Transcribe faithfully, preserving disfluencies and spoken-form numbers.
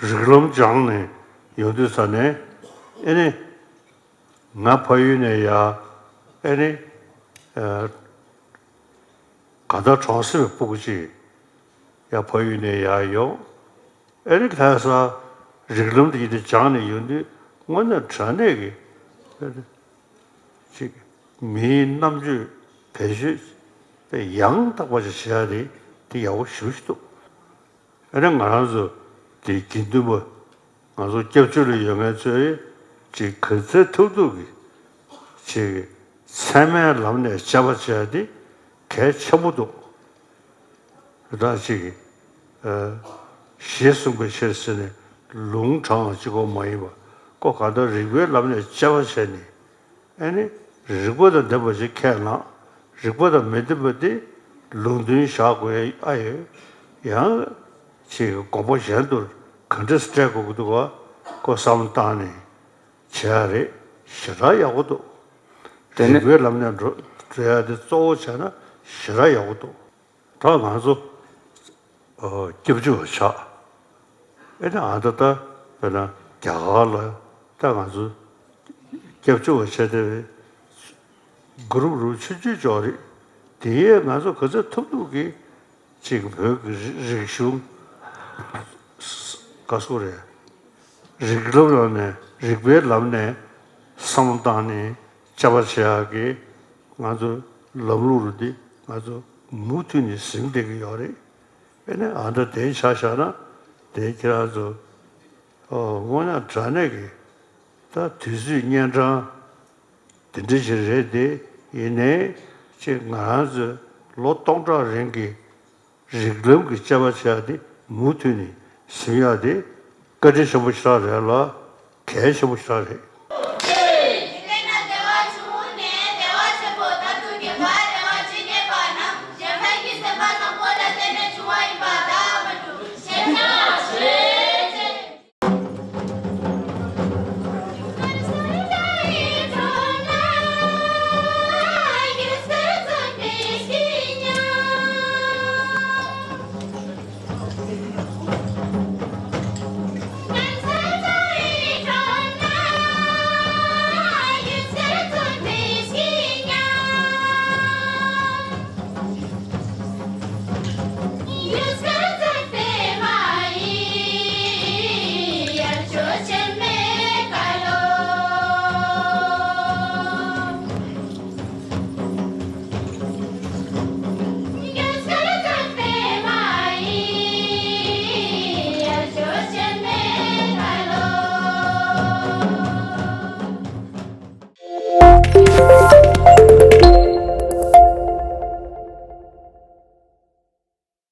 རིགས་ལམ་སྦྱངས་ནས་ཡོང་དུས་ཙ་ནས་ཨེ་ནི་ང་ཕ་ཡུལ་ནས་ཡར་ཨེ་ནི་ཨ་ག་ད་གྲོང་གསེབ་ཕྲུ་གུ་ཅིག་ཡར་ཕ་ཡུལ་ནས་ཡར་ཡོང་། ཨེ་ནི་ལྷ་ས་རིགས་ལམ་དེ་ཡིན་དེ་སྦྱངས་ནས་ཡོང་དུས་དངོས་གནས་དྲང་གནས་ཀྱི་ཨེ་ནི་ཅིག་མིའི་རྣམ་དཔྱོད་བེད་སྤྱོད་དེ་ཡང་དག་པ་ཞིག་བྱེད་ཡ་དེ་དེ་ཡག་པོ་ཞེ་པོ་ཞིག་འདུག་ཨ་ནི་ང་རང་ཚོ་དེ་དགེ་འདུན་པ་ང་ཚོ་སྐྱབས་བཅོལ་ལ་ཡོད་མཁན་ཚོས་ཅིག་ག་ཚོད་ཐུབ་ཐུབ་ཀྱིས་ཅིག་ཚད་མའི་ལམ་ནས་དཔྱད་པ་བྱས་ཏེ་གལ་ཆེན་པོ་འདུག་ད་ཅིག་ཨ་ཞེས་གསུངས་པའི་ཕྱིར་ཟེར་ནས་ལུང་དྲངས་པ་གཅིག་པོ་མ་ཡིན་པ་ཁོ་གང་ལྟར་རིགས་པའི་ལམ་ནས་དཔྱད་པ་བྱས་ནས། ཨ་ནི་རིགས་པ་དང་ལྡན་པ་ཞིག་ཁས་བླངས། རིགས་པ་དང་མི་ལྡན་པ་དེ་ལུང་འདྲེན་བཞག་དགོས་ཨ་ཡོད། ཡང་ཅིག་དགོངས་པ་གཞན་དུ་ག་འདྲ་སྤྲད་དགོས་ཀྱི་འདུག་ག་ཁོ་བསམ་བློ་བཏང་ནས་བྱས་རེད། ཞེ་དྲག་ཡག་པོ་འདུག་དེ་ནི་རིགས་པའི་ལམ་ནས་འགྲོ་འགྲོ་ཡ་དེ་གཙོ་བོ་བྱས་ན་ཞེ་དྲག་ཡག་པོ་འདུག་ད་ང་ཚོ་ཨ་སྐྱབས་བཅོལ་བ་ཆགས། ཨེ་ད་ཨ་ད་ད་དཔེར་ན་རྒྱ་གར་ལ་ད་ང་ཚོ་སྐྱབས་བཅོལ་བ་བྱས་ཏེ་གུ་རུབ་རུབ་ཆུང་ཆུང་ཅིག་རེད། དེ་ཡས་ང་ཚོ་ག་ཚོད་ཐུབ་ཐུབ་ཀྱིས་ཅིག་བོད་ཀྱི་རིག་གཞུང་ག་སོགས་རེད། རིགས་ལམ་ལམ་ནས་རིགས་པའི་ལམ་ནས་བསམ་བློ་བཏང་ནས་དཔྱད་པ་བྱེད་ཡག་གི་ང་ཚོ་ལམ་ལུགས་རུ་འདི་ང་ཚོ་མུ་མཐུད་ནས་ཟིན་བསྡད་ཀྱི་ཡོད་རེད། ཨེ་ནས་ཨ་ད་དེ་ཆ་བཞག་ན་དེ་ཁྱེད་རང་ཚོ་ཨོ་དངོས་གནས་དྲང་གནས་ཀྱི་ད་དུས་ཚོད་གཉན་འཕྲང་དེ་འདྲ་ཞིག་རེད་དེ། ཡིན་ནའི་ཅིག་ང་རང་ཚོས་ལོ་སྟོང་ཕྲག་རིང་གི་རིགས་ལམ་གྱི་དཔྱད་པ་བྱས་ཏེ་མུ་མཐུད་ནས་ཟིན་ཡག་དེ་བཀའ་དྲིན་ཆེན་པོ་ཞེ་དྲག་རེད་ལ་གལ་ཆེན་པོ་ཞེ་དྲག་རེད།